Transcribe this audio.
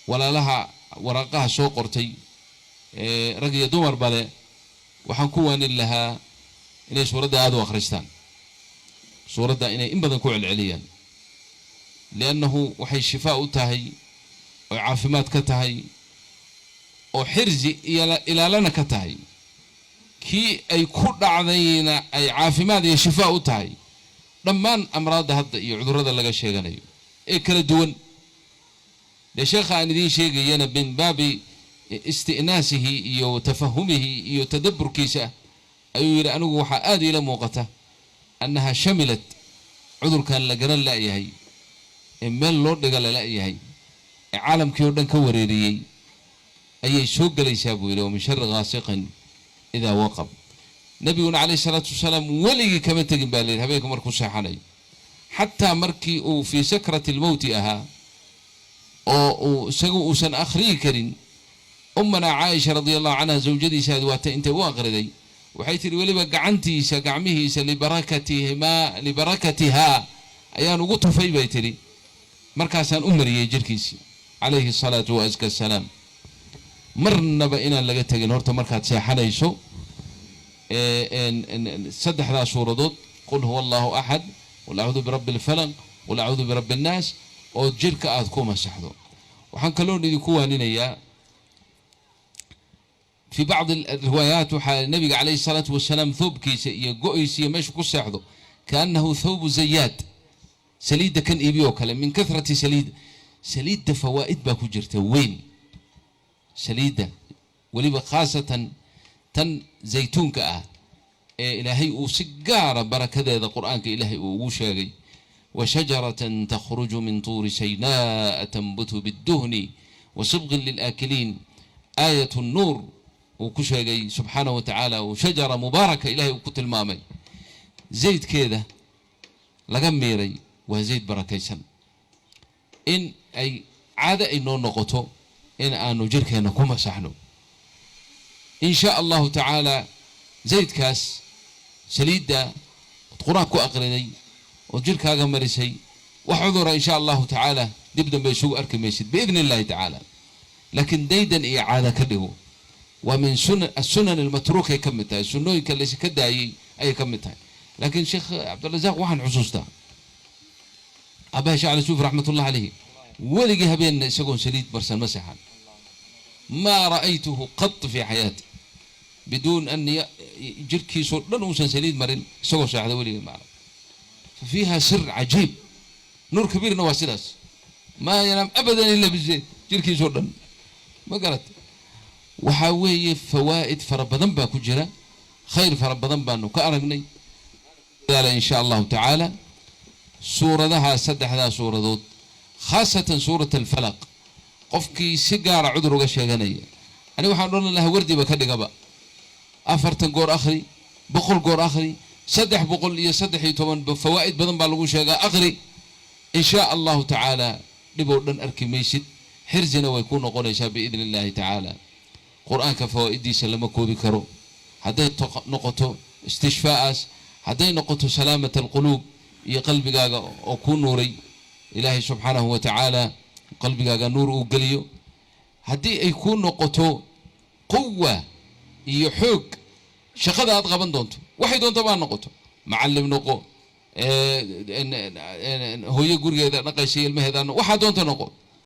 Walaalaha waraaqaha soo qortay, rag iyo dumar bale, waxaan ku waanin lahaa inay suuradda aada u akhristaan, suuradda inay in badan ku celceliyaan, liannahu waxay shifaa u tahay oo caafimaad ka tahay oo xirsi iyo ilaalana ka tahay, kii ay ku dhacdayna ay caafimaad iyo shifaa u tahay dhammaan amraadda hadda iyo cudurrada laga sheeganayo ee kala duwan. Dee sheekha aan idiin sheegayana, min baabi isti'naasihi iyo tafahumihi iyo tadabburkiisa, ayuu yidhi: "Anigu waxaa aada iila muuqata annaha shamilat cudurkan la garan la'yahay ee meel loo dhiga la la'yahay ee caalamkii oo dhan ka wareeriyey ayay soo gelaysaa," buu yidhi. Wa min shari ghaasiqin idaa waqab. Nabiguna calayhi salaatu wasalaam weligii kama tegin, baa la yidhi, habeenka markuu seexanayo, xataa markii uu fii sakrati almowti ahaa oo uu isagu uusan akhriyi karin, ummanaa Caaisha radia Allahu canha, zawjadiisaadi, waata intay u aqriday waxay tihi weliba gacantiisa, gacmihiisa, libarakatihimaa, libarakatihaa ayaan ugu tufay, bay tidhi, markaasaan u mariyey jirkiisii, calayhi asalaatu wa aska asalaam. Marnaba inaan laga tegin horta markaad seexanayso saddexdaa suuradood: qul huwa Allahu axad, qul acuudu birabbi alfalaq, qul acuudu birabbi annaas, oo jirka aada ku masaxdo. Waxaan kaloon idinku waaninayaa, fi bacdi riwaayaat waxaa nabiga calayhi salaatu wasalaam thoobkiisa iyo go-iisa iyo meeshu ku seexdo kaannahu thawbu zayaad, saliidda kan iibi oo kale, min kathrati saliid. Saliidda fawaa'id baa ku jirta weyn. Saliidda weliba khaasatan tan zaytuunka ah ee Ilaahay uu si gaara barakadeeda Qur-aanka Ilaahay uu ugu sheegay: wa shajaratan takhruju min tuuri saynaa tanbutu bidduhni wa sibqin lilaakiliin, aayat nuur uu ku sheegay subxaanahu wa tacaala, uu shajara mubaaraka Ilahay uu ku tilmaamay. Zaydkeeda laga miiray waa zayd barakaysan. In ay caado ay noo noqoto in aanu jirkeenna ku masaxno, in sha Allahu tacaala, zaydkaas, saliidda ood Qur-aan ku aqriday ood jirkaaga marisay, wax cudura in sha Allahu tacaala dib dambe isugu arki maysid biidni Illahi tacaala. Laakiin daydan iyo caada ka dhigo. Waa min sunan asunan almatruukay ka mid tahay, sunnooyinka laysa ka daayey ayay ka mid tahay. Laakiin Sheekh Cabdirasaaq, waxaan xusuustaa abaha Sheekh Cali Suuf raxmatullah calayhi, weligii habeenna isagoon saliid marsan ma seexan. Maa ra'aytuhu qad fi xayaati biduun an jirkiisoo dhan uusan saliid marin isagoo seexda, weligii ma arag. Fa fiiha sir cajiib. Nuur Kabiirna waa sidaas, maa yanaam abadan ila bizayd, jirkiisoo dhan ma garat. Waxaa weeye fawaa'id fara badan baa ku jira, khayr fara badan baanu ka aragnay. In sha Allahu tacaala suuradahaa, saddexdaa suuradood, khaasatan suurat alfalaq, qofkii si gaara cudur uga sheeganaya, aniga waxaan odhan lahaa wardiba ka dhigaba. 40 goor akhri, 100 goor akhri, 313, fawaa'id badan baa lagu sheegaa. Akhri, in shaa Allahu tacaala dhib oo dhan arki maysid, xirsina way ku noqonaysaa biidni Illahi tacaala. Qur-aanka fawaa'idiisa lama koobi karo, hadday noqoto istishfaa'aas, hadday noqoto salaamat alquluub iyo qalbigaaga oo ku nuuray, Ilaahay subxaanahu wa tacaala qalbigaaga nuur uu geliyo, haddii ay kuu noqoto quwa iyo xoog shaqada aad qaban doonto, waxay doonto baa noqoto, macallim noqo, hooyo gurigeeda dhaqaysa ilmaheeda, waxaa doonta noqo.